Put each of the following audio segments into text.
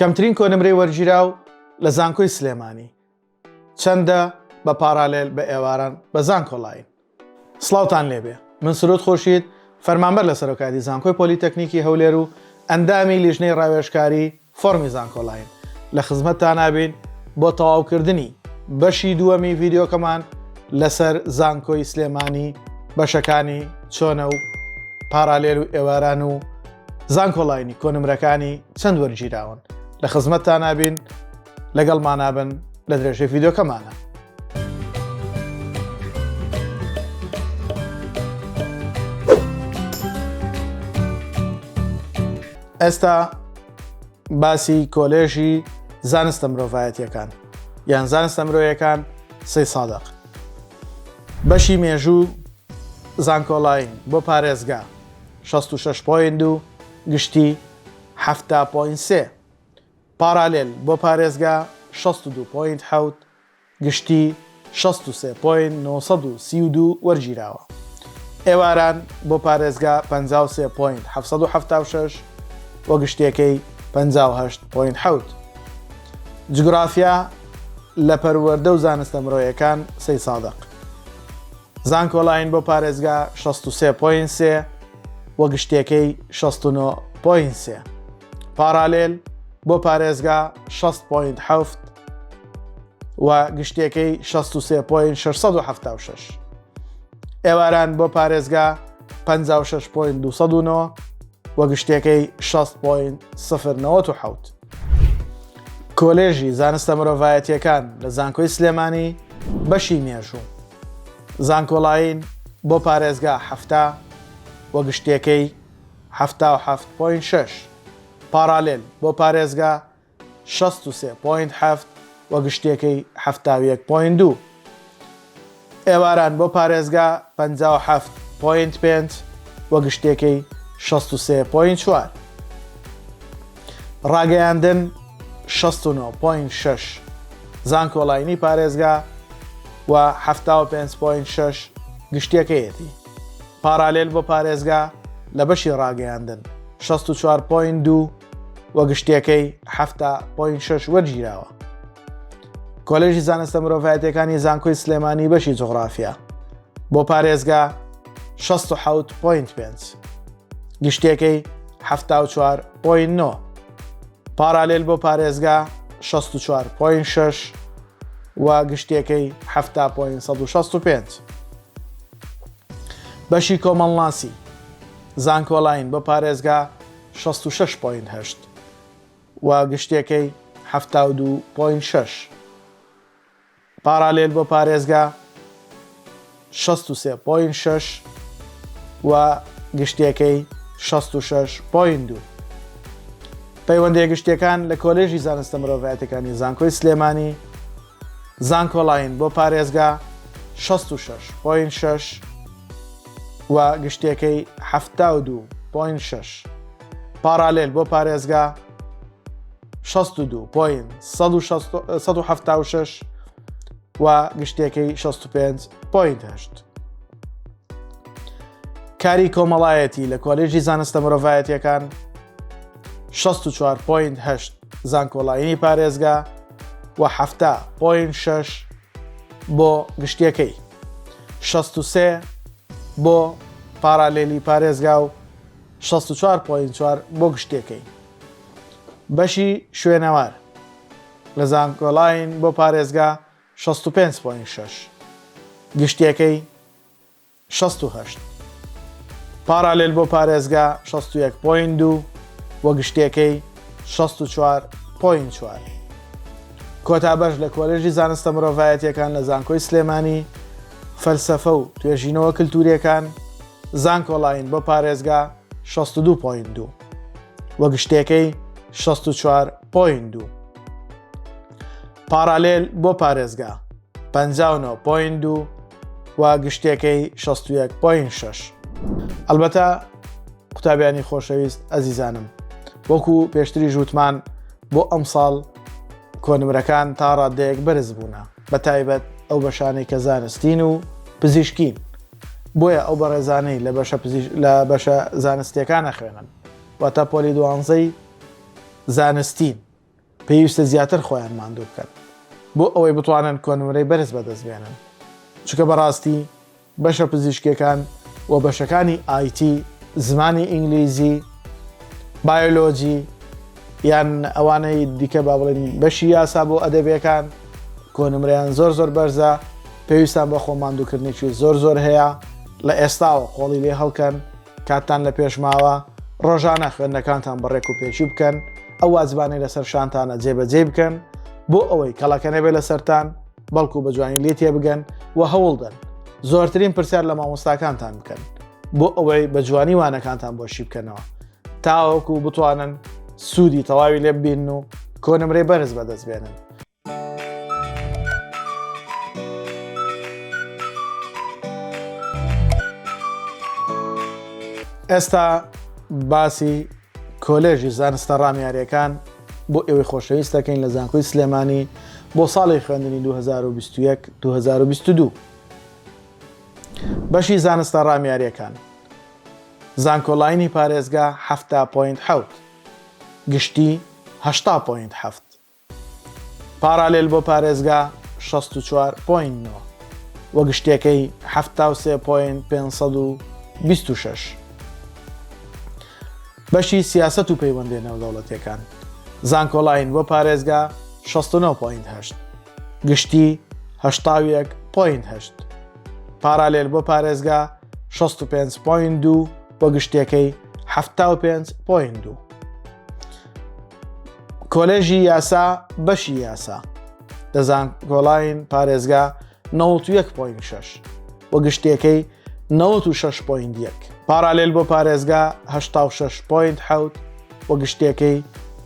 کەمترین کۆنمرەی وەرگیراو لە زانکۆی سلێمانی چەندە بە پارالێل بە ئێواران بە زانکۆلاین؟ سڵاوتان لێبێ من سرود خۆشید فەرمانبەر لە سەرۆکایەتی زانکۆی پۆلیتەکنیکی هەولێر و ئەندامی لیژنەی ڕاوێژکاری فۆڕمی زانکۆلاین لە خزمەتتانابین بۆ تەواوکردنی بەشی دووەمی ڤیدیۆکەمان لەسەر زانکۆی سلێمانی بەشەکانی چۆنە و پارالێل و ئێواران و زانکۆلاینی کۆنمرەکانی چەند وەرگیراون لە خزمەتتانابین لەگەڵمانابن لە درێژەی ڤیدیۆکەمانە. ئێستا باسی کۆلێژی زانستە مرۆڤایەتیەکان یان زانستە مرۆیەکان سەی سادق بەشی مێژوو زانکۆلاین بۆ پارێزگا 66 point و گشتی 70 point سێ پارالێل بۆ پارێزگا 62 point حەوت گشتی 63 point 932 وەرگیراوە. ئێواران بۆ پارێزگا 53 point 776 و گشتیەکەی 58 point حەوت. جوگرافیا لە پەروەردە و زانستە مرۆیەکان سەی سادق. زانکۆلاین بۆ پارێزگا 63 point سێ و گشتیەکەی 69 point سێ. پارالێل بۆ پارێزگا 60 point حەفت و گشتیەکەی 63 point 676. ئێواران بۆ پارێزگا 56 point 209 و گشتیەکەی 60 point 097. کۆلێژی زانستە مرۆڤایەتیەکان لە زانکۆی سلێمانی بەشی مێژوو زانکۆلاین بۆ پارێزگا 70 و گشتیەکەی 77 point 6 پارالێل بۆ پارێزگا 63 point 7 و گشتیەکەی 71 point 2 ئێواران بۆ پارێزگا 57 point 5 و گشتیەکەی 63 point 4 ڕاگەیاندن 69 point 6 زانکۆلاینی پارێزگا و 75 point 6 گشتیەکەیەتی. پارالێل بۆ پارێزگا لە بەشی ڕاگەیاندن 64 point 2 و گشتیەکەی 70 point 6 وەرگیراوە. کۆلێژی زانستە مرۆڤایەتیەکانی زانکۆی سلێمانی بەشی جوغرافیا بۆ پارێزگا 67 point 5 گشتیەکەی 74 point 9 پارالێل بۆ پارێزگا 64 point 6 و گشتیەکەی 70 point 165 بەشی کۆمەڵناسی زانکۆلاین بۆ پارێزگا 66 point 8 و گشتیەکەی 72 point 6 پارالێل بۆ پارێزگا 63 point 6 و گشتیەکەی 66 point 2 پەیوەندیە گشتیەکان لە کۆلێژی زانستە مرۆڤایەتەکانی زانکۆی سلێمانی زانکۆلاین بۆ پارێزگا 66 point 6 و گشتیەکەی 72 point 6 پارالێل بۆ پارێزگا 62 point 176 و گشتیەکەی 65 point 8 کاری کۆمەڵایەتی لە کۆلێژی زانستە مرۆڤایەتیەکان 64 point 8 زانکۆلاینی پارێزگا و 70 point 6 بۆ گشتیەکەی 63 بۆ پارالێلی پارێزگا و 64 point 4 بۆ گشتیەکەی. بەشی شوێنەوار لە زانکۆلاین بۆ پارێزگا 65 point 6 گشتیەکەی 68 پارالێل بۆ پارێزگا 61 point 2 و گشتیەکەی 64 point 4 کۆتا بەش لە کۆلێژی زانستە مرۆڤایەتیەکان لە زانکۆی سلێمانی فەلسەفە و توێژینەوە کلتوریەکان زانکۆلاین بۆ پارێزگا 62 point 2 و گشتیەکەی 64 point 2 پارالێل بۆ پارێزگا 59 point 2 و گشتیەکەی 61 point 6 ئەلبەتە قوتابیانی خۆشەویست ئەزیزانم وەکو پێشتریش وتمان بۆ ئەمساڵ کۆنمرەکان تا ڕادەیەک بەرز بوونە بە تایبەت ئەو بەشانەی کە زانستین و پزیشکین بۆیە ئەو بەڕێزانەی لە بەشە پزیش لە بەشە زانستیەکان ئەخوێنن واتە پۆلی دوانزەی زانستین. پێویستە زیاتر خۆیان ماندوو بکەن بۆ ئەوەی بتوانن کۆنمرەی بەرز بەدەست بێنن چونکە بەڕاستی بەشە پزیشکیەکان و بەشەکانی IT، زمانی ئینگلیزی، بایۆلۆجی یان ئەوانەی دیکە با بڵێن بەشی یاسا بۆ ئەدەبیەکان کۆنمرەیان زۆر زۆر بەرزە پێویستان بە خۆ ماندووکردنێکی زۆر زۆر هەیە لە ئێستاوە قۆڵی لێ هەڵکەن کاتتان لە پێش ماوە ڕۆژانە خوێندنەکانتان بە ڕێک و پێکی بکەن ئەو واجبانەی لەسەر شانتانە جێبەجێ بکەن بۆ ئەوەی کەڵەکە نەبێت لەسەرتان بەڵکو بە جوانی لێ تێبگەن و هەوڵدەن زۆرترین پرسیار لە مامۆستاکانتان بکەن بۆ ئەوەی بە جوانی وانەکانتان بۆ شی بکەنەوە تاوەکو بتوانن سوودی تەواوی لێ ببینن و کۆنمرەی بەرز بەدەست بێنن. ئێستا باسی کۆلێژی زانستە ڕامیاریەکان بۆ ئێوەی خۆشەویست دەکەین لە زانکۆی سلێمانی بۆ ساڵی خوێندنی 2021 2022 بەشی زانستە ڕامیاریەکان زانکۆلاینی پارێزگا 7.7 گشتی 8.7 پارالێل بۆ پارێزگا 64.9 و گشتیەکەی 73.526 بەشی سیاسەت و پەیوەندیە نێودەوڵەتیەکان، زانکۆلاین بۆ پارێزگا 69.8، گشتی 81.8، پارالێل بۆ پارێزگا 65.2 و گشتیەکەی 75.2. کۆلێژی یاسا بەشی یاسا لە زانکۆلاین پارێزگا 91.6 و گشتیەکەی 96.1، پارالێل بۆ پارێزگا 86.7 و گشتیەکەی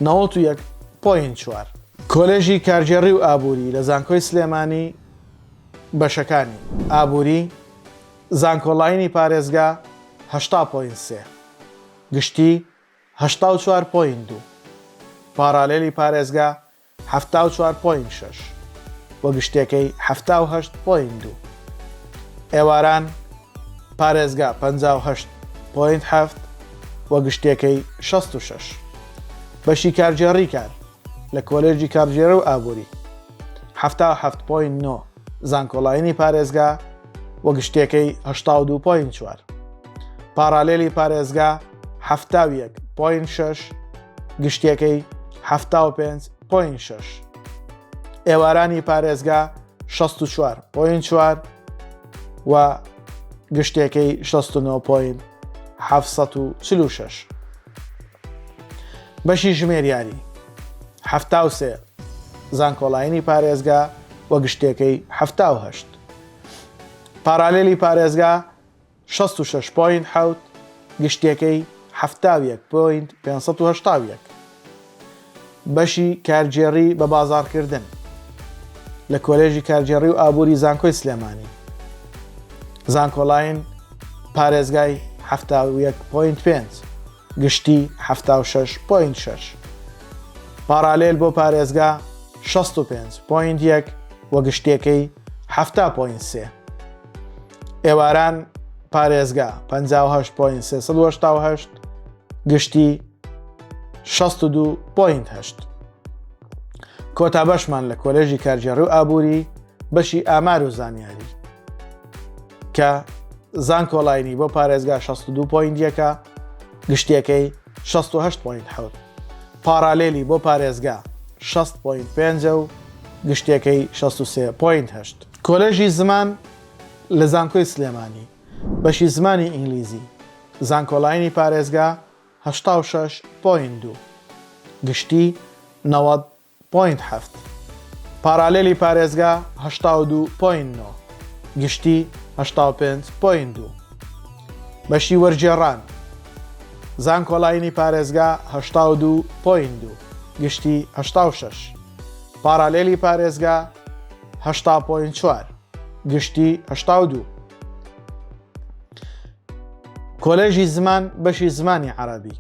91.4. کۆلێژی کارگێڕی و ئابووری لە زانکۆی سلێمانی بەشەکانی، ئابووری، زانکۆلاینی پارێزگا 80.3، گشتی 84.2، پارالێلی پارێزگا 74 point 6 و گشتیەکەی 78 point 2. ئێواران پارێزگا 58 point 7 و گشتیەکەی 66. بەشی کارگێڕی کار لە کۆلێژی کارگێڕی و ئابووری 77 point 9 زانکۆلاینی پارێزگا و گشتیەکەی 82 point 4. پاڕالێلی پارێزگا 71 point 6 گشتیەکەی 75.6، ئێوارانی پارێزگا 64.4 و گشتیەکەی 69.746. بەشی ژمێریاری 73 زانکۆلاینی پارێزگا و گشتیەکەی 78. پارالێلی پارێزگا 66 point حەوت، گشتیەکەی 71 point 581. بەشی کارگێڕی بە بازاڕکردن لە کۆلێژی کارگێڕی و ئابووری زانکۆی سلێمانی، زانکۆلاین پارێزگای 71 point 5، گشتی 76 point 6، پارالێل بۆ پارێزگا 65 point 1 و گشتیەکەی 70 point 3. ئێواران پارێزگا 58 point 388، گشتی 62 point 8. کۆتا بەشمان لە کۆلێژی کارگێڕی و ئابووری بەشی ئامار و زانیاری کە زانکۆلاینی بۆ پارێزگا 62 point یەکە، گشتیەکەی 68 point 7، پارالێلی بۆ پارێزگا 60 point 5 و گشتیەکەی 63 point 8. کۆلێژی زمان لە زانکۆی سلێمانی بەشی زمانی ئینگلیزی زانکۆلاینی پارێزگا 86 point 2، گشتی 90 point 7، پارالێلی پارێزگا 82 point 9، گشتی 85 point 2. بەشی وەرگێڕان زانکۆلاینی پارێزگا 82 point 2، گشتی 86، پارالێلی پارێزگا 80 point 4، گشتی 82. کۆلێژی زمان بەشی زمانی عەرەبی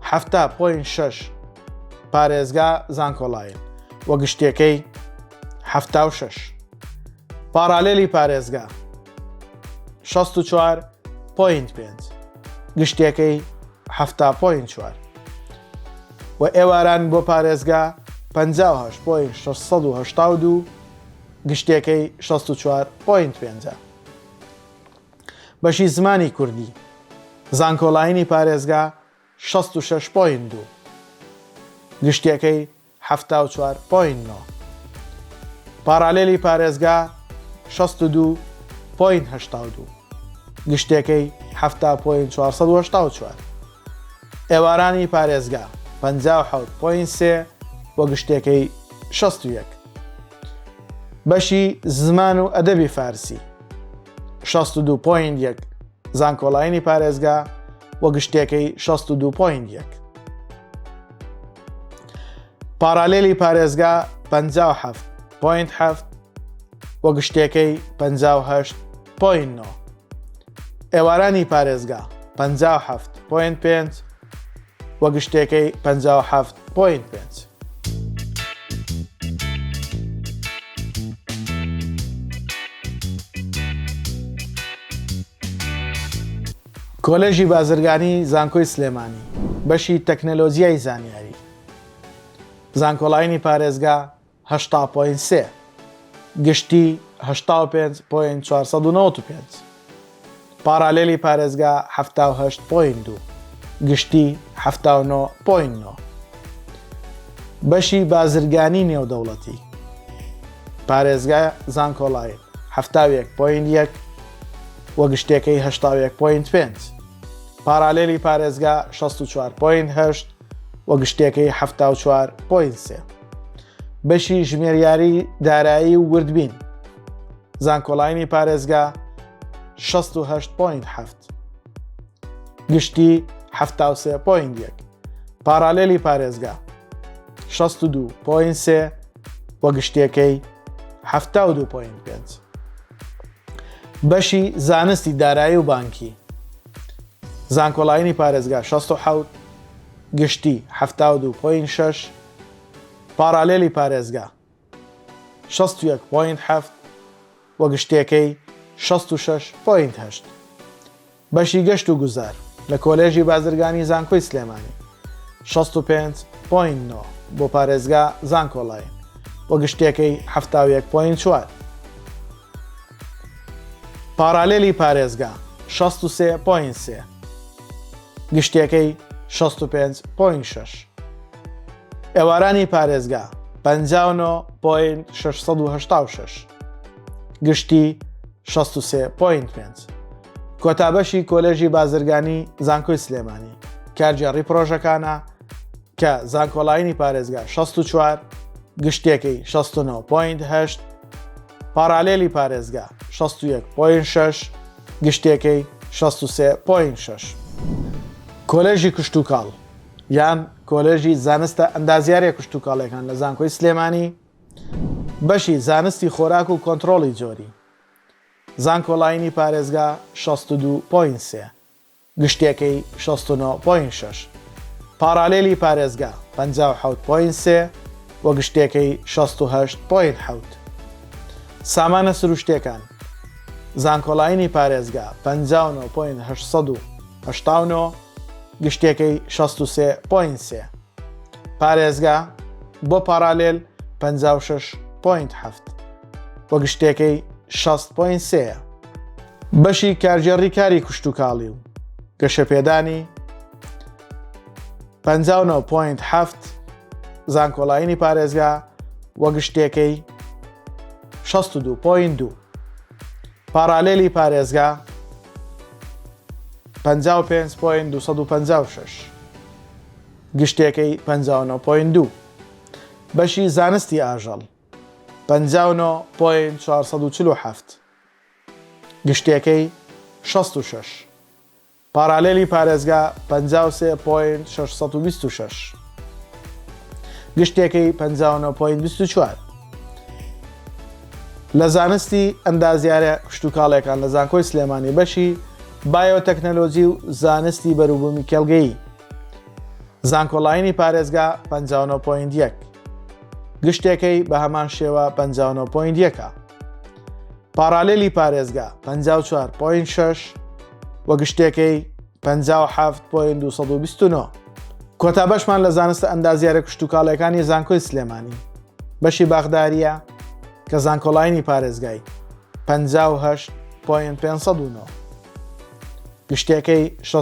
70 point 6 پارێزگا زانکۆلاین و گشتیەکەی 76. پارالێلی پارێزگا 64 point 5، گشتیەکەی 70 point 4 و ئێواران بۆ پارێزگا. 58 point 682، گشتیەکەی 64 point پێنجە. بەشی زمانی کوردی زانکۆلاینی پارێزگا 66 point دوو، گشتیەکەی 74 point نۆ. پاڕالێلی پارێزگا 62 point 82، گشتیەکەی 70 point 484. ئێوارانی پارێزگا 57 point سێ و گشتیەکەی 61. بەشی زمان و ئەدەبی فارسی 62 point یەک زانکۆلاینی پارێزگا و گشتیەکەی 62 point یەک. پارالێلی پارێزگا 57 point هەفت و گشتیەکەی 58 point نۆ. ئێوارانی پارێزگا 57 point پێنج و گشتیەکەی 57 point پێنج. کۆلێژی بازرگانی زانکۆی سلێمانی بەشی تەکنەلۆجیای زانیاری زانکۆلاینی پارێزگا 80 point سێ گشتی 85 point 495 پارالێلی پارێزگا 78 point دوو گشتی 79 point نۆ بەشی بازرگانی نێودەوڵەتی پارێزگا زانکۆلاین 71 point یەک و گشتیەکەی 81 point پێنج پارالێلی پارێزگا 64 point هەشت و گشتیەکەی 74 point سێ بەشی ژمێریاری دارایی و وردبین زانکۆلاینی پارێزگا 68 point هەفت گشتی 73 point یەک پارالێلی پارێزگا 62 point سێ و گشتیەکەی 72 point پێنج بەشی زانستی دارایی و بانکی زانکۆلاینی پارێزگا 67 گشتی 72 point 6 پارالێلی پارێزگا 61 point هەفت و گشتیەکەی 66 point هەشت. بەشی گەشت و گوزار لە کۆلێژی بازرگانی زانکۆی سلێمانی 65 point نۆ بۆ پارێزگا زانکۆلاین و گشتیەکەی 71 point چوار. پارالێلی پارێزگا 63 point سێ گشتیەکەی 65 point شەش. ئێوارانی پارێزگا 59 point 686 گشتی 63 point پێنج. کۆتا بەشی کۆلێژی بازرگانی زانکۆی سلێمانی کارگێڕی پرۆژەکانە کە زانکۆلاینی پارێزگا 64 گشتیەکەی 69 point هەشت پارالێلی پارێزگا 61 point شەش گشتیەکەی 63 point شەش. کۆلێژی کشتوکاڵ یان کۆلێژی زانستە ئەندازیاریە کشتوکاڵیەکان لە زانکۆی سلێمانی بەشی زانستی خۆراک و کۆنترۆڵی جۆری زانکۆلاینی پارێزگا 62 point سێ گشتیەکەی 69 point شەش پارالێلی پارێزگا 57 point سێ و گشتیەکەی 68 point حەوت سامانە سروشتیەکان زانکۆلاینی پارێزگا 59 point 889 گشتیەکەی 63 point سێ پارێزگا بۆ پارالێل 56 point هەفت و گشتیەکەی 60 point سێیە. بەشی کارگێڕی کاری کشتوکاڵی و گەشەپێدانی 59 point هەفت زانکۆلاینی پارێزگا و گشتیەکەی 62 point دوو پارالێلی پارێزگا 55 point 256 گشتیەکەی 59 point دوو بەشی زانستی ئاژەڵ 59 point 447 گشتیەکەی 66 پارالێلی پارێزگا 53 point 626 گشتیەکەی 59 point 24 لە زانستی ئەندازیارە کشتوکاڵیەکان لە زانکۆی سلێمانی بەشی بایۆتەکنەلۆجی و زانستی بەروبوومی کێڵگەیی زانکۆلاینی پارێزگا 59 point یەک گشتێکەی بە هەمان شێوە 59 point یەکە پارالێلی پارێزگا 54 point شەش و گشتێکەی 57 point 229. کۆتا بەشمان لە زانستە ئەندازیارە کشتوکاڵیەکانی زانکۆی سلێمانی بەشی باخداریە کە زانکۆلاینی پارێزگای 58.509 گشتەکەی 63.3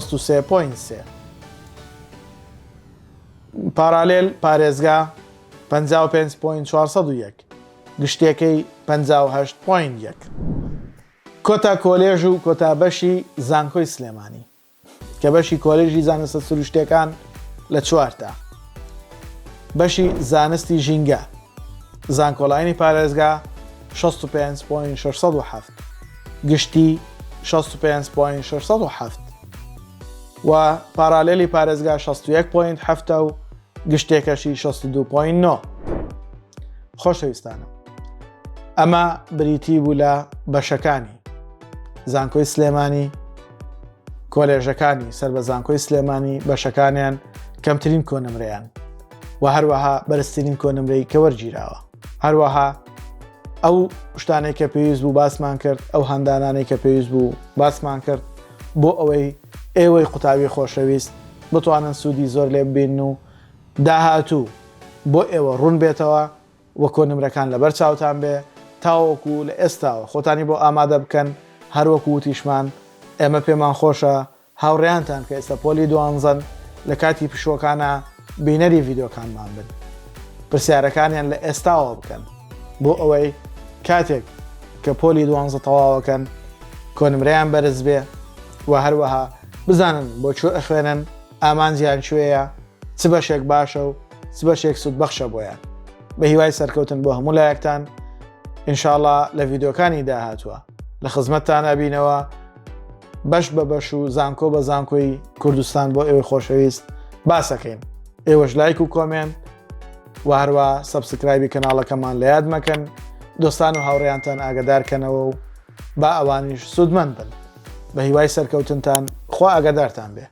پارالێل پارێزگا 55.401 گشتەکەی 58.1 کۆتا کۆلێژ و کۆتا بەشی زانکۆی سلێمانی کە بەشی کۆلێژی زانستە سروشتیەکان لە چوارتا بەشی زانستی ژینگە زانکۆلاینی پارێزگا 65.607 گشتی 65.607 و پارالێلی پارێزگا 61.7 و گشتێکەشی 62.9 خۆشەویستانم ئەمە بریتی بوو لە بەشەکانی زانکۆی سلێمانی کۆلێژەکانی سەر بە زانکۆی سلێمانی بەشەکانیان کەمترین کۆنمرەیان و هەروەها بەرزترین کۆنمرەی کە وەرگیراوە هەروەها ئەو شتانەی کە پێویست بوو باسمان کرد ئەو هەندانانەی کە پێویست بوو باسمان کرد بۆ ئەوەی ئێوەی قوتابی خۆشەویست بتوانن سوودی زۆر لێ ببین و داهاتوو بۆ ئێوە ڕوون بێتەوە و کۆنمرەکان لەبەر چاوتان بێ تاوەکو لە ئێستاوە خۆتانی بۆ ئامادە بکەن، هەروەکو وتیشمان ئێمە پێمان خۆشە هاوڕێیانتان کە ئێستا پۆلی دوانزەن لە کاتی پشووەکانا بینەری ڤیدیۆکانمان بن پرسیارەکانیان لە ئێستاوە بکەن بۆ ئەوەی کاتێک کە پۆلی دوانزە تەواوەکەن کۆنمرەیان بەرز بێ و هەروەها بزانن بۆ کوێ ئەخوێنن ئامانجیان کوێیە چ بەشێک باشە و چ بەشێک سوودبەخشە بۆیان بە هیوای سەرکەوتن بۆ هەموو لایەکتان ئینشاءاللە لە ڤیدیۆکانی داهاتوە لە خزمەتتان ئەبینەوە بەش بە بەش و زانکۆ بە زانکۆی کوردستان بۆ ئێوەی خۆشەویست باسەکەین ئێوەش لایک و comment و هەروە subscribe ی کەناڵەکەمان لە یاد مەکەن دۆستان و هاوڕیانتان ئاگدارکەنەوە و با ئەوانیش سوودمەند بن بە هیوای سەرکەوتنتان خوا ئاگادارتان بێ.